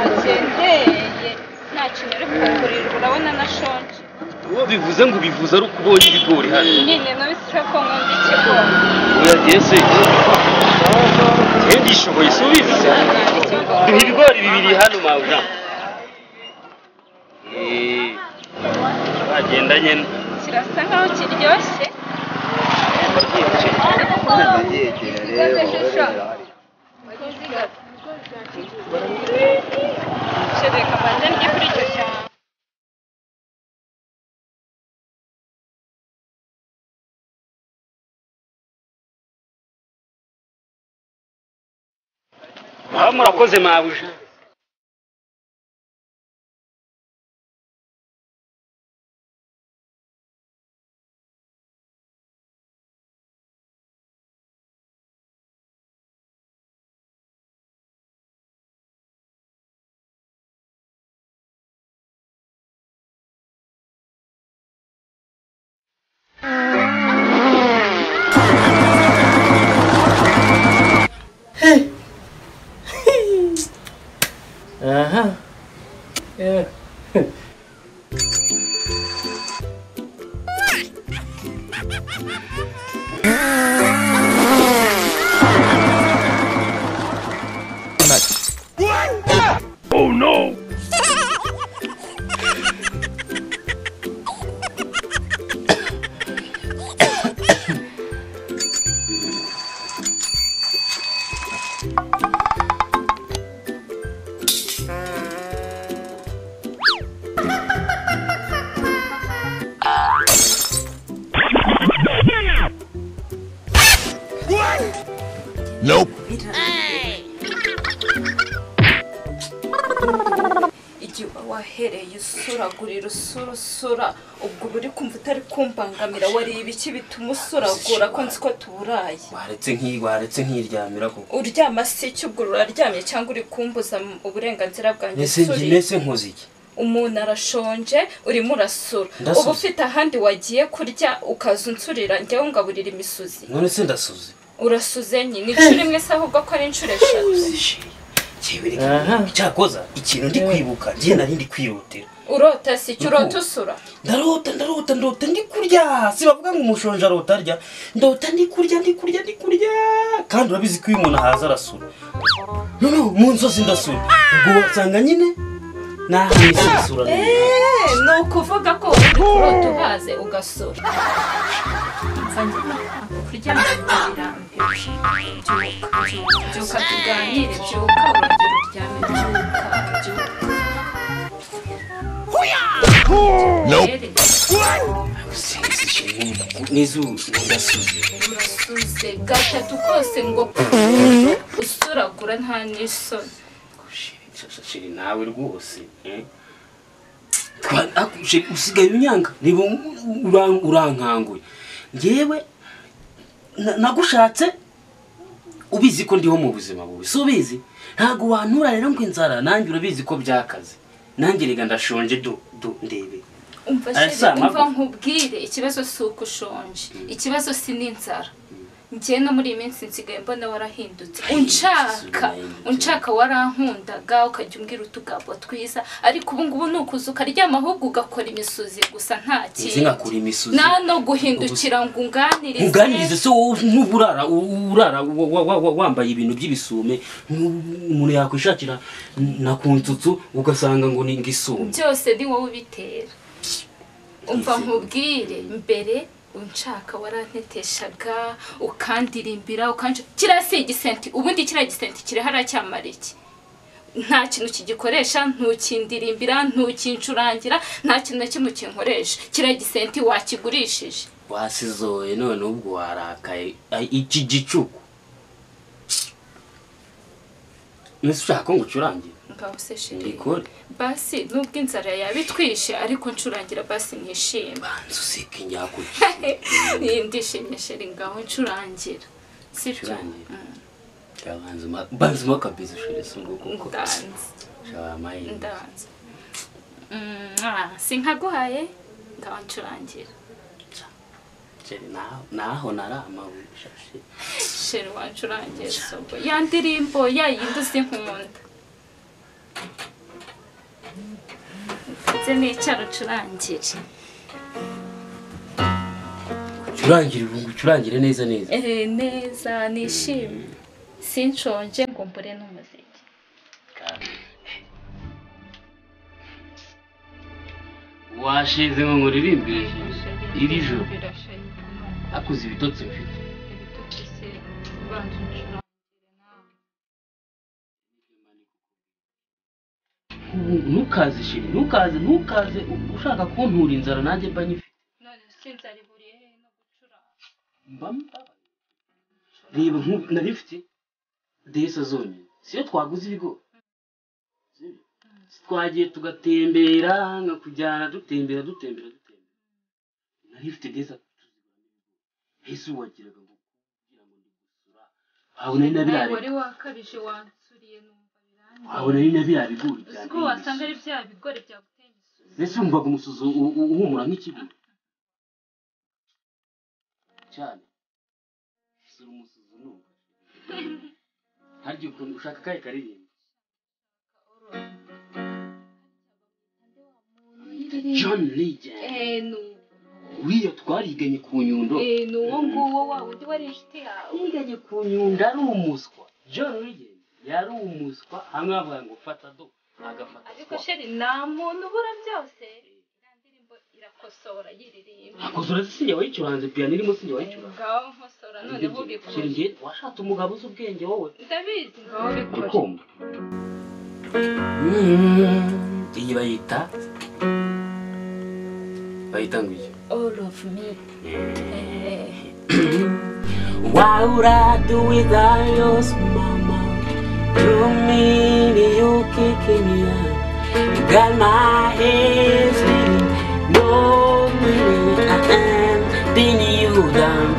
Wagendeye nta kintu uri kungurira, urabona nashonje. Uwo bivuze ngo ubivuze ari ukubonye ibigori hano. Nyine nubise ko nkunda ikigori. Oya se. Njye ndishoboye si ubizi se. Duha ibigori bibiri hano mabuja. Bagenda nyine. Kirasa nkaho kiryoshye. Reka mbanze ndye kuri icyo cyane. Murakoze mabuja. Aha. Yeah. Oh no. Nope. Igihe uba wahereye usuragurira usurusura ubwo buri kumva utari kumbangamira, wariye ibiki bituma usuragura ko nzi ko tuburaye? Waretse nkiryamira koko. Uryama si icyo ubwo uraryamye cyangwa uri kumbuza uburenganzira bwanjye? Nese nkoze iki? Umuntu arashonje urimo urasura, uba ufite ahandi wagiye kurya ukaza unsurira njyewe ngaburira imisuzi. None se ndasuze? Urasuze nyine inshuro imwe se ahubwo ko ari inshuro eshatu. Cyakoza ikintu ndi kwibuka ngiye nari ndi kwirotera. Urota si icyo urota usura? Ndarota ndarota ndota ndi kurya, si bavuga ngo umushonje arota arya. Ndota ndi kurya ndi kurya ndi kurya, kandi urabizi ko iyo umuntu ahaza arasura. None mu nzozi ndasura, ubwo wasanga nyine nahanise isura. Ni ukuvuga ko uri kurota uhaze ugasura. Kuryama birambiwe. Byuka tuganire, byuka urongera uryame, byuka byuka. Nope. Nizu ndasuze. Urasuze gatatu kose ngo usuragura nta n'isoni. Shiri nawe rwose. Usigaye unyanga niba urankanguye. Ngewe nagushatse ubizi ko ndiho mu buzima bubi, si ubizi? Ntago wantura rero ngo inzara, nanjye urabizi ko byakaze. Nanjye rega ndashonje do ndebe. Umva sheri, umva nkubwire, ikibazo si uko ushonje, ikibazo si n'inzara. Njye no muri iyi minsi nsigaye mbona warahindutse. Unshaka warankundaga ukajya umbwira utugambo twiza, ariko ubu ngubu nukuza ukaryama ahubwo ugakora imisuzi gusa nta kintu. Ngakora imisuzi. Nta no guhindukira ngo unganirize. Unganirize se wowe n'uburara urara wambaye ibintu by'ibisume, umuntu yakwishakira na kuntsutsu ugasanga ngo ni ngisume. Byose ni wowe ubitera. Umva nkubwire, mbere unshaka waranteteshaga ukandirimbira ukanje kiriya si igisenti, ubundi kiriya gisenti kiri haracyamara iki? Nta kintu kigikoresha, ntukindirimbira, ntukincurangira, nta kintu na kimwe kinkoresha. Kiriya gisenti wakigurishije. Wasizoye none ubwo warakaye iki gicuku. Nese ushaka ko ngucurangira? Ngaho se sheri. Basi nubwo inzara yabitwishe ariko ncurangira basi nishime. Banza useke nyakuki. Ndishimye sheri, ngaho ncurangira. Sibyo? Banza makabizo sheri sungo kuko. Ndanze. Shamaye. Ndanze. Sinkaguhaye ngaho ncurangira. Sheri naho narama wishashe. Sheri wancurangira sobo. Ya ndirimbo ya yindi uzi nkunda. Nze nicara ucurangire. Ucurangire ucurangire neza neza. Neza nishimye. Sinshonje ngo mbure n'umuziki. Washize ngo nguririmbire iri joro. Akuze ibitotsi mfite. Ibitotsi se banza uncurangire nawe. Ntukaze shiri, ntukaze ushaka kuntura inzara nanjye mba nyifite. None sinzara ihuriye he no gucuranga? Mba reba nari mfite desa zonyine. Siyo twaguze ibigori. Twagiye tugatembera nkakujyana dutembera. Nari mfite desa ese wagiraga ngo kugira ngo ndigusura. Wabona ari nabirare. Wari wakabije wansuriye numva birangiye. Wabona ari nabira bigori byane. Uko wasanga ari bya bigori byaguteye imisuzi. Ese wumvaga umusuzu uhumura nk'ikibuno. Cyane. Sura umusuzu numva. Harya ukuntu ushaka kaye karirimba. John Legend. Uriya twariganye ku Nyundo. Ni uwo nguwo wa undi wari inshuti yawe. Yiganye ku Nyundo ari umuswa. John Legend yari umuswa hamwe bavuga ngo fata do agafata. Ariko sheri nta muntu ubura byose. Iriya ndirimbo irakosora yiririmba. Akosora sinjye wayicuranze piano irimo sinjye wayicuranze. Ngaho nkosora noneho ubikore. Sheri njye washatse umugabo uzi ubwenge wowe. Ndabizi ngaho bikore. Iyi bayita ngo All of me. Why would I do without yours, mama? You mean you kicking me out. You got my head spinning. No meaning, I am pinning you down.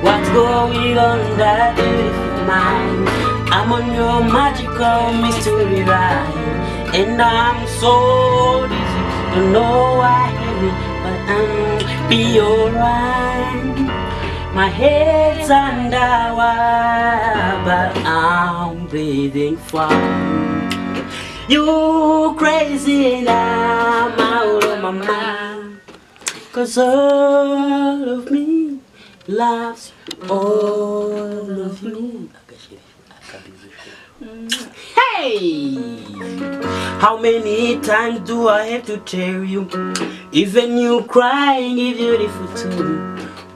What's going on that beautiful mind? I'm on your magical mystery ride, and I'm so dizzy. Don't know why hit me, but I'm be alright. My head's underwater, but I'm breathing fine. You crazy and I'm out of my mind. 'Cause all of me loves all of me. Hey! How many times do I have to tell you? Even you crying is beautiful too.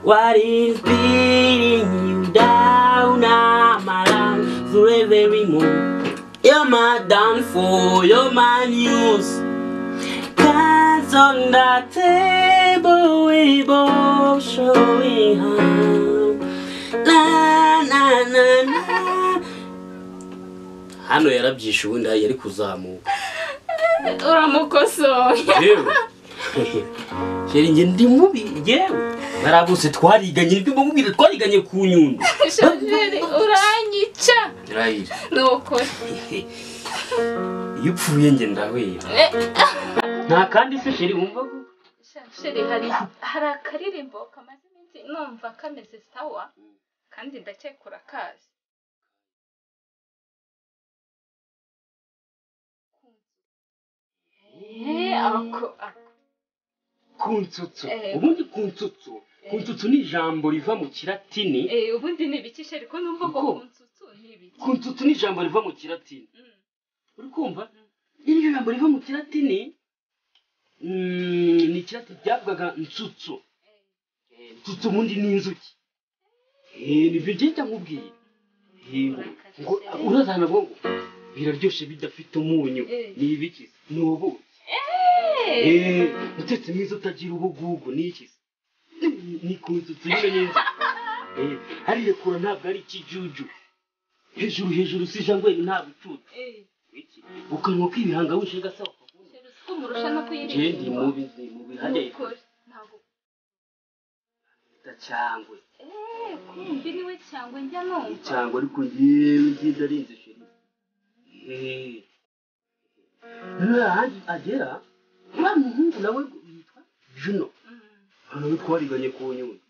What is beating you down? I'm around through every moment. You're my downfall, you're my news. Cards on the table, we both showing how. Na na na na. Hano yarabyishe ubundi yari kuzamuka. Uramukosoye. Yewe. Sheri nge ndi mubi yewe. Narabuse twariganye nibyo mbamubwira twariganye ku Nyundo. Sheri uranyica. Ndahira. Nuko. Iyo upfuye nge ndahwera. Nta kandi se sheri wumva ko? Sheri hari akaririmbo kamaze iminsi numva kameze sawa kandi ndakekura kazi. Ako Kuntsutsu. Ubundi kuntsutsu. Kuntsutsu ni ijambo riva mu Kilatini. Ubundi ni ibiki sheri ko numva ngo kuntsutsu ni ibiki? Kuntsutsu ni ijambo riva mu Kilatini. Uri kumva? Iri jambo riva mu Kilatini. Ni Kilatini ryavugaga ntsutsu. Ntsutsu ubundi ni inzuki. Nibyo ngenda nkubwiye. Ngo urazana ngo biraryoshe bidafite umunyu. Ni ibiki? Ni ubuki. Utetse mwiza utagira ubugugu ni iki? Ni kuntsutsu nyine n'inzuki. Harirekura ntabwo ari ikijuju. Hejuru hejuru si jangwe nta bucucu. Iki ukanwa kwibihanga wishe gasaba. Kumurusha no kuyiririmba. Ndi mubi hajya ntabwo cyangwe. Kumbi niwe cyangwe njya numva. Cyangwe ariko yewe ngiye ndarinze sheri. Ahandi agera wa muhungu nawe yitwa Juno. Hano twariganye ku Nyundo.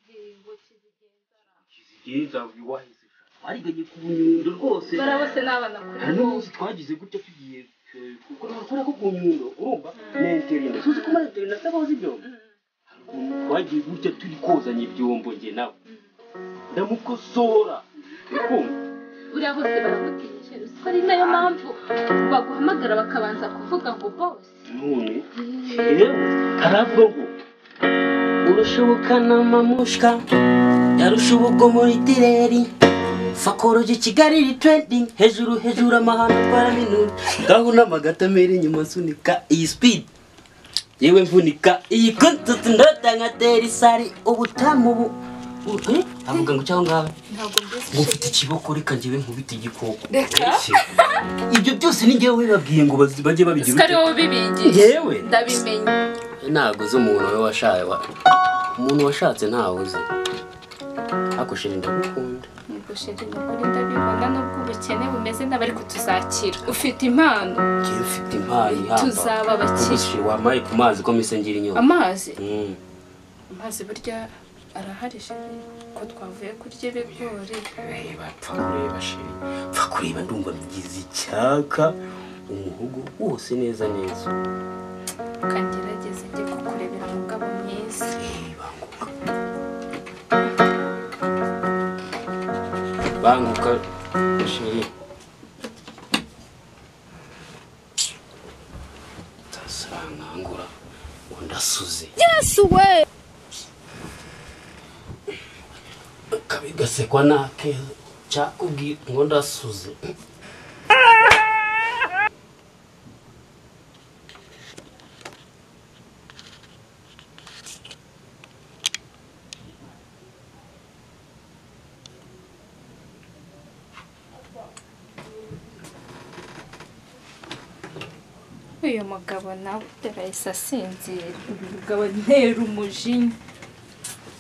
Kizigenza wahise. Twariganye ku Nyundo rwose. Barabose n'abana kuri. Hari n'umunsi twagize gutya tugiye Kubera ko ku nyundo urumva n'interina suzi ko interina sabaho ibyombo. Twagiye gutya turi kozanya ibyombo nge nawe ndamukosora ukumva uriya bose baragutinyije ko ari nayo mpamvu baguhamagara bakabanza kuvuga ngo bose none yewe haravuga ngo urushubukana mamushka yarusha ubwo muri tireri fakoroje Kigali iri trending hejuru hejuru amahano twara minuru ngaho n'amagatamere inyuma nsunika iyi speed yewe mvunika iyi content ndota nka isari ubutamu bu avuga ngo cyangwa ngawe ntabwo mbizi ngo mfite ikiboko reka njyewe nkubite igikoko Reka. Ibyo byose ni njyewe wibabwiye ngo bajye babigira Siko ari wowe ubibigisha Yewe. ndabimenya ntabwo uzi umuntu we washaye umuntu washatse ntawe uzi ariko sheri ndagukunda Yego sheri ni ukuri ndabibona nubwo ubukene bumeze nabi ariko tuzakira ufite impano njyewe mfite impano ihambaye Tuzaba abakire. Ubwo sheri wampaye ku mazi ko mpise ngira inyota amazi amazi burya arahari sheri ko twavuye kurya ibigori Reba pfa kureba sheri pfa kureba ndumva mbigize icyaka umuhogo wose neza neza kangerageze njye kukurebera mugabo mwiza Banguka sheri tasarankangura ngo ndasuze Yesu we kabi gasekwa nakeza cyakubwira ngo ndasuze uyu mugabo nawe yahise asinzira uyu mugabo ntera umujinya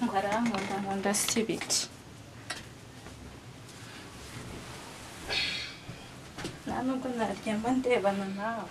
ngo arankunda nkunda si ibiki nta nubwo naryama ndebana nawe